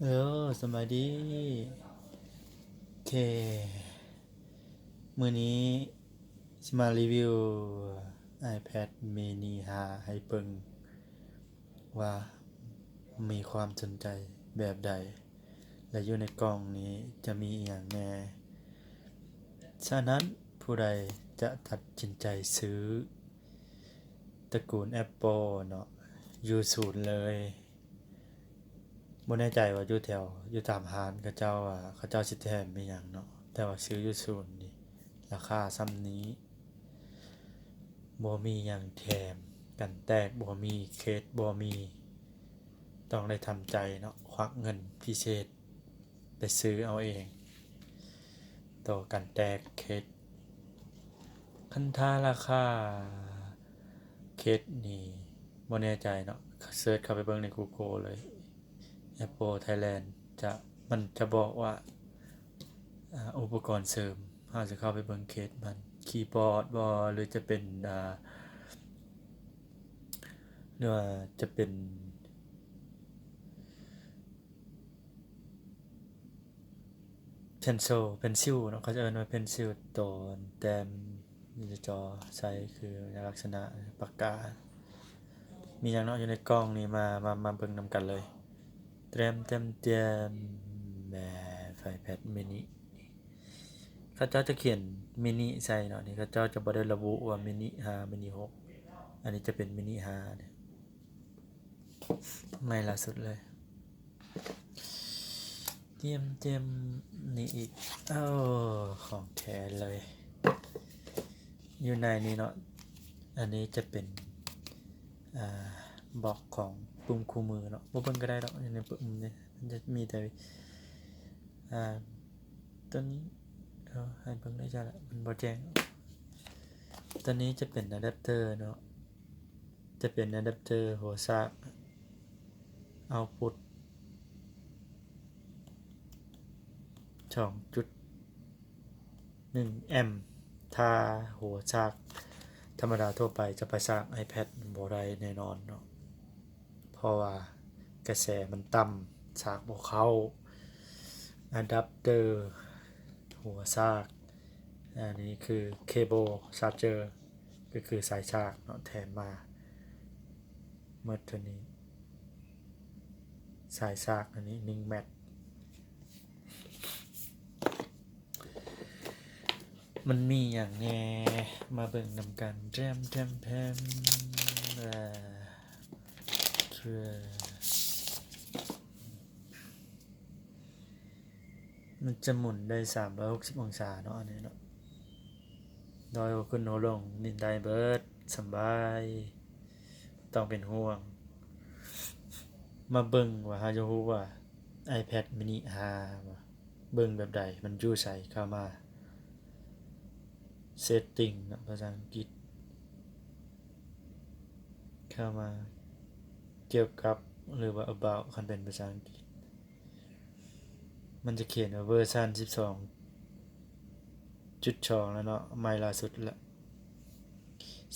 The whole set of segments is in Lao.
ເອີ ສະບາຍດີ. ໂອເຄ ມື້ນີ້ຊິມາຣີວິວ iPad mini ຫ້າ ໃຫ້ເບິ່ງວ່າມີຄວາມສົນໃຈແບບໃດ ແລະ ຢູ່ໃນກ່ອງນີ້ຈະມີອີ່ຫຍັງແດ່. ສະນັ້ນ ຜູ້ໃດຈະຕັດສິນໃຈຊື້ຕະກູນ Apple ເນາະ ຢູ່ສູນເລີຍ. ບໍ່ແນ່ໃຈວ່າຢູ່ແຖວ ຢູ່ຕາມຮ້ານເຂົາເຈົ້າວ່າ ເຂົາເຈົ້າຊິແຖມອີ່ຫຍັງເນາະ, ແຕ່ວ່າຊື້ຢູ່ສູນນີ້ ລາຄາສ່ຳນີ້ ບໍ່ມີຫຍັງແຖມ, ກັນແຕກບໍ່ມີ, ເຄສບໍ່ມີ, ຕ້ອງໄດ້ທຳໃຈເນາະ ຄວັກເງິນພິເສດໄປຊື້ເອົາເອງ ໂຕກັນແຕກເຄສ. ຄັນຖ້າລາຄາເຄສນີ້ບໍ່ແນ່ໃຈເນາະ, ເສີດເຂົ້າໄປເບິ່ງໃນ Google ເລີຍ Apple Thailand ຈະ ມັນຈະບອກວ່າ ອາ ອຸປະກອນເສີມ. ເຮົາຈະເຂົ້າໄປເບິ່ງເຄສມັນ ຄີບອດບໍ ຫຼືຈະເປັນ ອາ ຫຼືວ່າຈະເປັນ pencil pencil ເນາະ, ເຂົາຈະເອີ້ນວ່າ pencil ໂຕແຕ້ມຢູ່ໃນຈໍໃສ່ ຄືລັກສະນະປາກກາ. ມີຫຍັງເນາະຢູ່ໃນກ່ອງນີ້ ມາ ມາ ມາເບິ່ງນຳກັນເລີຍ. ແຕມ ແຕມ ແຕມ ແບບ iPad mini ເຂົາເຈົ້າຈະຂຽນ mini ໃສ່ເນາະ, ນີ້ເຂົາເຈົ້າຈະບໍ່ໄດ້ລະບຸວ່າ mini ຫ້າ mini ຫົກ, ອັນນີ້ຈະເປັນ mini ຫ້າ ນີ້ ໃໝ່ລ່າສຸດເລີຍ. ຕຽມ ຕຽມ ນີ້ອີກ. ໂອ້ ຂອງແທ້ເລີຍ. ຢູ່ໃນນີ້ເນາະ, ອັນນີ້ຈະເປັນ ອ່າ ບລັອກຂອງປຶ້ມຄູ່ມືເນາະ, ບໍ່ເບິ່ງກໍໄດ້ດອກ. ຢູ່ໃນປຶ້ມນີ້ມັນຈະມີແຕ່ ອ່າ ຕົວນີ້ ເອີ ໃຫ້ເບິ່ງໄດ້ຈ້າລະ ມັນບໍ່ແຈ້ງ. ຕົວນີ້ຈະເປັນອາດັບເຕີເນາະ, ຈະເປັນອາດັບເຕີຫົວສາກ ເອົາພຸດ ສອງຈຸດໜຶ່ງແອມ. ຖ້າຫົວສາກທຳມະດາທົ່ວໄປຈະໄປສາກ iPad ບໍ່ໄດ້ແນ່ນອນເນາະ, ເພາະວ່າກະແສມັນຕ່ຳ ສາກບໍ່ເຂົ້າ. ອາດັບເຕີຫົວສາກ ອັນນີ້ຄື cable charger ກໍຄືສາຍສາກເນາະ ແຖມມາໝົດເທົ່ານີ້. ສາຍສາກອັນນີ້ໜຶ່ງແມັດ. ມັນມີຫຍັງແດ່ ມາເບິ່ງນຳກັນ. ແທມ ແທມ ແທມ ເອີ ເຄືອ ມັນຈະໝູນໄດ້ສາມຮ້ອຍຫົກສິບອົງສາເນາະ ອັນນີ້ເນາະ, ຮ້ອຍຫົວຂຶ້ນຫົວລົງ ໝູນໄດ້ເບິດ ສະບາຍ ບໍ່ຕ້ອງເປັນຫ່ວງ. ມາເບິ່ງວ່າເຮົາຈະຮູ້ວ່າ iPad mini ຫ້າ ວ່າເບິ່ງແບບໃດ ມັນຢູ່ໃສ. ເຂົ້າມາ setting ເນາະ ພາສາອັງກິດ, ເຂົ້າມາ ກ່ຽວກັບ ຫຼືວ່າ about ຄັນເປັນພາສາອັງກິດ ມັນຈະຂຽນວ່າເວີຊັນສິບສອງຈຸດສອງແລ້ວເນາະ, ໃໝ່ລ່າສຸດລະ.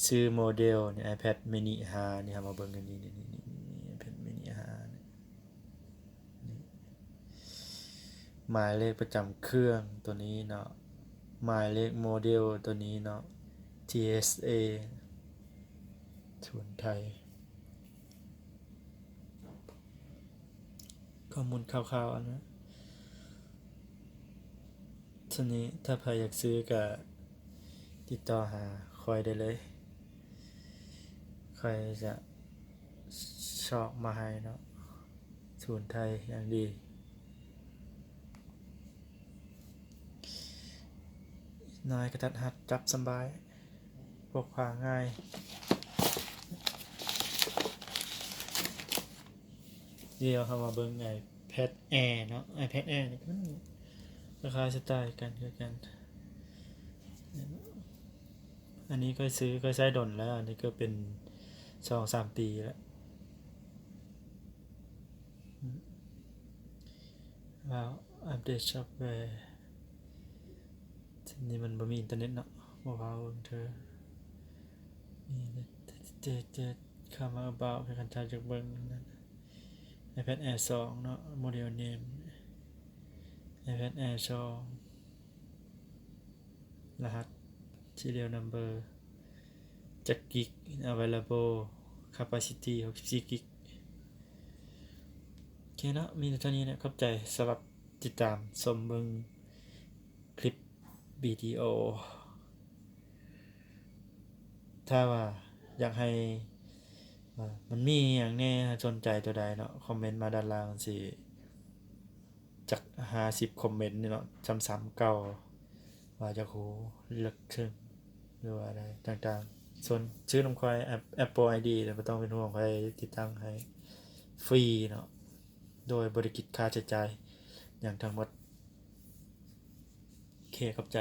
ຊື່ໂມເດລນີ້ iPad mini ຫ້າ ນີ້ ເຮົາມາເບິ່ງກັນນີ້ ນີ້ iPad mini ຫ້າ ນີ້. ໝາຍເລກປະຈຳເຄື່ອງຕົວນີ້ເນາະ, ໝາຍເລກໂມເດລຕົວນີ້ເນາະ ທີເອສເອ ສູນໄທ. ຂໍ້ມູນຄ່າວໆ ອັນນັ້ນ ສ່ວນນີ້ ຖ້າໃຜຢາກຊື້ກະຕິດຕໍ່ຫາຂ້ອຍໄດ້ເລີຍ, ຂ້ອຍຈະຊອກມາໃຫ້ເນາະ. ສູນໄທຢ່າງດີ. ນ້ອຍກະທັດຮັດ, ຈັບສະບາຍ, ພົກພາງ່າຍ. ດຽວເຮົາມາເບິ່ງ iPad Air ເນາະ. iPad Air ນີ້ກໍມັນຄ້າຍໆສະໄຕກັນຄືກັນ. ອັນນີ້ຂ້ອຍຊື້, ຂ້ອຍໃຊ້ດົນແລ້ວ, ອັນນີ້ກໍເປັນສອງສາມປີແລ້ວ. ແລ້ວອັບເດດຊອບແວ. ນີ້ມັນບໍ່ມີອິນເຕີເນັດເນາະ, ບໍ່ພາເບິ່ງເທື່ອ. ນີ້ເຈັດເຈັດ ເຂົ້າມາ about ຄັນເຈົ້າຢາກເບິ່ງນັ້ນ. iPad Air ສອງເນາະ model name iPad Air ສອງ ລະຫັດ serial number ຈັກກິກ available capacity ຫົກສິບສີ່ກິກ. ໂອເຄເນາະ ມີແຕ່ເທົ່ານີ້ແຫຼະ ຂອບໃຈສຳລັບຕິດຕາມຊົມເບິ່ງຄລິບວິດີໂອ. ຖ້າວ່າຢາກໃຫ້ ເອີ ມັນມີຫຍັງແດ່ ສົນໃຈຕົວໃດເນາະ ຄອມເມັນມາດ້ານລ່າງ ຊິຈັກຫ້າສິບຄອມເມັນນີ້ເນາະ ຊ້ຳໆເກົ່າ ວ່າຢາກຮູ້ເລິກເຊິ່ງ ຫຼືວ່າໃດຕ່າງໆ. ສ່ວນຊື້ນຳຂ້ອຍ App- Apple ID ແລ້ວບໍ່ຕ້ອງເປັນຫ່ວງ ຂ້ອຍຕິດຕັ້ງໃຫ້ຟຣີເນາະ ໂດຍບໍ່ໄດ້ຄິດຄ່າໃຊ້ຈ່າຍຫຍັງທັງໝົດ. ໂອເຄ ຂອບໃຈ.